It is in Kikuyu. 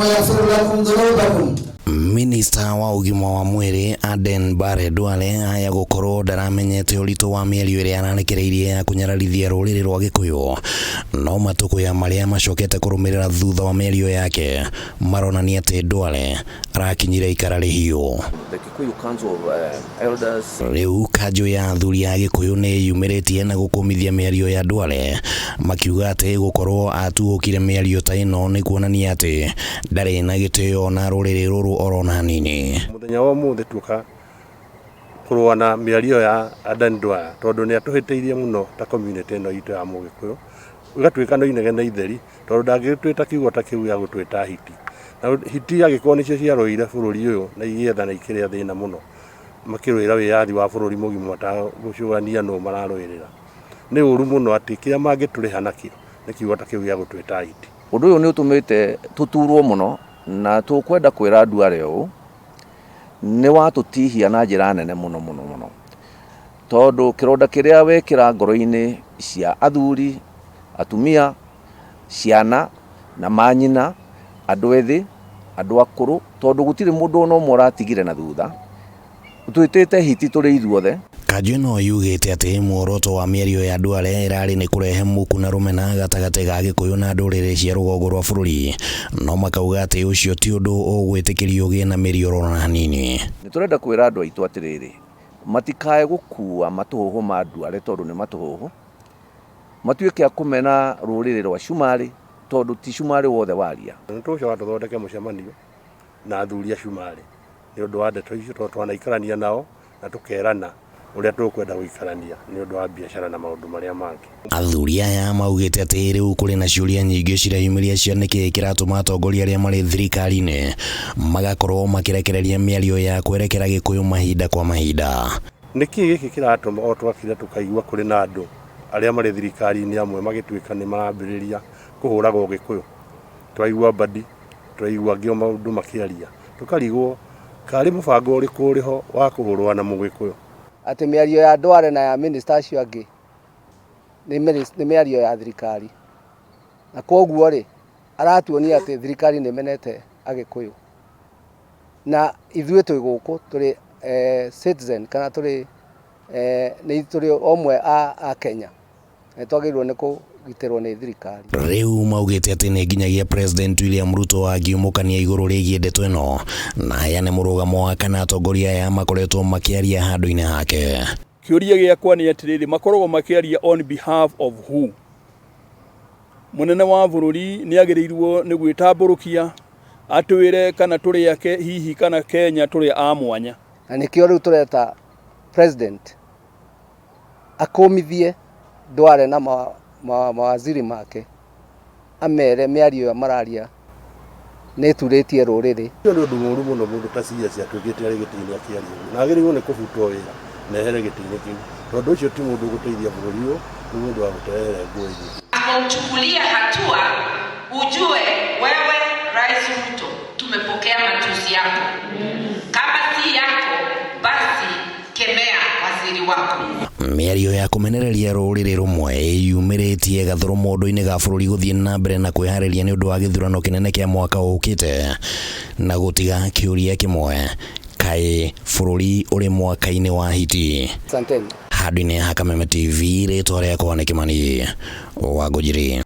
ويغفر لكم ذنوبكم. Minista wa ũgima wa mwĩrĩ Aden Barre Duale aya gũkorwo ndaramenyete ũritũ wa mĩario ĩrĩa ararekereirie ya kũnyararithia rũrĩrĩ rwa Gĩkũyũ, no matũkũya marĩa macokete kũrũmĩrĩra thutha wa mĩario yake maronania atĩ Duale arakinyire ikara rĩhiũ. The Kikuyu Council of Elders. Rĩu kanjũ ya athuri a Gĩkũyũ nĩ yumĩrĩtie na gũkũmithia mĩario ya Duale, makiuga atĩ gũkorwo atuũkire mĩario ta ĩno nĩ kuonania atĩ ndarĩ na gĩtĩo na rũrĩrĩ rũrũ orona hanini. Muthenya wa umuthi tuoka kũrũa na mĩario ya Aden Duale tondũ nĩ atũhĩtĩirie mũno ta community ĩno itũ ya Mũgĩkũyũ, ĩgatuĩka no inegene itheri tondũ ndangĩtwĩta kiugo ta kĩu gĩa gũtwĩta hiti. Na hiti angĩkorwo nĩcio ciarũire bũrũri ũyũ na igĩetha na ikĩrĩa thĩna mũno makĩrũĩra wĩyathi wa bũrũri mũgima matagũcũrania nũ mararũĩrĩra. Nĩ ũru mũno atĩ kĩrĩa mangĩtũrĩha nakĩo nĩ kiugo ta kĩu gĩa gũtwĩta hiti. Ũndũ ũyũ nĩ ũtũmĩte tũturwo mũno na tũkwenda kwĩra Duale ũũ, nĩ watũtihia na njĩra nene mũno mũno mũno, tondũ kĩronda kĩrĩa wekĩra ngoro-inĩ cia athuri, atumia, ciana na manyina, andũ ethĩ, andũ akũrũ, tondũ gũtirĩ mũndũ ona ũmwe ũratigire na thutha. Twĩtĩte hiti tũrĩ ithuothe. Kanjũ ĩno yugĩte atĩ muoroto wa mĩario ya Duale ĩrarĩ nĩ kũrehe muku na rũmena gatagatĩ ga Gĩkũyũ na ndũrĩrĩ cia rũgongo rwa bũrũri, no makauga atĩ ũcio ti ũndũ ũgwĩtĩkĩrio ũgĩe na mĩri oro hanini. Nĩ tũrenda kwĩra andũ aitũ atĩrĩrĩ, matikae gũkua matũhũhũ ma Duale tondũ nĩ matũhũhũ, matuĩke a kũmena rũrĩrĩ rwa Cumarĩ tondũ ti Cumarĩ wothe waria. Nĩ tũgũcoka tũthondeke mũcemanio na athuri a Cumarĩ nĩ ũndũ wa ndeto icio tondũ twanaikarania nao na tũkerana ũrĩa tũkwenda gũikarania nĩ ũndũ wa biacara na maũndũ marĩa mangĩ. Athuri aya maugĩte atĩ rĩu kũrĩ na ciũria nyingĩ cireyumĩria cia nĩkĩĩ kĩratũma atongoria arĩa marĩ thirikari-inĩ magakorwo makĩrekereria mĩario ya kwerekera Gĩkũyũ mahinda kwa mahinda. Nĩkĩ gĩkĩ kĩratũma o twakira tũkaigua kũrĩ na andũ arĩa marĩ thirikari-inĩ amwe magĩtuĩka nĩ marambĩrĩria kũhũragwo Gĩkũyũ? Twaigua Mbadi, twaigua angĩ o maũndũ makĩaria, tũkarigwo karĩ mũbango ũrĩkũ ũrĩho wa kũhũrwo na Mũgĩkũyũ. Atĩ mĩario ya Duale na ya minista acio angĩ nĩ mĩario ya thirikari, na koguo rĩ, aratuonia atĩ thirikari nĩ ĩmenete Agĩkũyũ, na ithuĩ twĩ gũkũ tũrĩ citizen kana tũrĩ nĩ tũrĩ omwe a Kenya, nĩ twagĩrĩirwo nĩ kũgitĩrwo nĩ thirikari. Rĩu maugĩte atĩ nĩ nginyagia President William Ruto angiumũkania igũrũ rĩgiĩ ndeto ĩno na heane mũrũgamo wa kana atongoria aya makoretwo makĩaria handũ-inĩ hake. Kĩũria gĩakwa nĩ atĩrĩrĩ, makoragwo makĩaria on behalf of who? Mũnene wa bũrũri nĩ agĩrĩirwo nĩ gwĩtambũrũkia atwĩre kana tũrĩ ake hihi kana Kenya tũrĩ a mwanya. Na nĩkĩo rĩu tũreta president akũmithie Duale na mawaziri make, amere mĩario ĩyo mararia nĩ ĩturĩtie rũrĩrĩ. Ũcio nĩ ũndũ mũũru mũno mũndũ ta CS atuĩkĩte arĩ gĩtĩ-inĩ akĩaria ũguo, na agĩrĩirwo nĩ kũbutwo wĩra na ehere gĩtĩ-inĩ kĩu tondũ ũcio ti mũndũ ũgũteithia bũrũri ũyũ, nĩ mũndũ wa gũtũrehere ngũĩ nyingĩ. Asipochukulia hatua, ujue wewe Rais Ruto tumepokea matusi yako. Kama si yako, basi kemea waziri wako. Mĩario ya kũmenereria rũrĩrĩ rũmwe yumĩrĩtie gathũrũ mũndũ-inĩ ga bũrũri gũthiĩ na mbere na kwĩharĩria nĩ ũndũ wa gĩthurano kĩnene kĩa mwaka ũkĩte, na gũtiga kĩũria kĩmwe, kaĩ bũrũri ũrĩ mwaka-inĩ wa hiti? Asanteni. Handũ-inĩ ha Kameme TV, rĩtwa rĩakwa nĩ Kĩmani wa Ngũnjiri.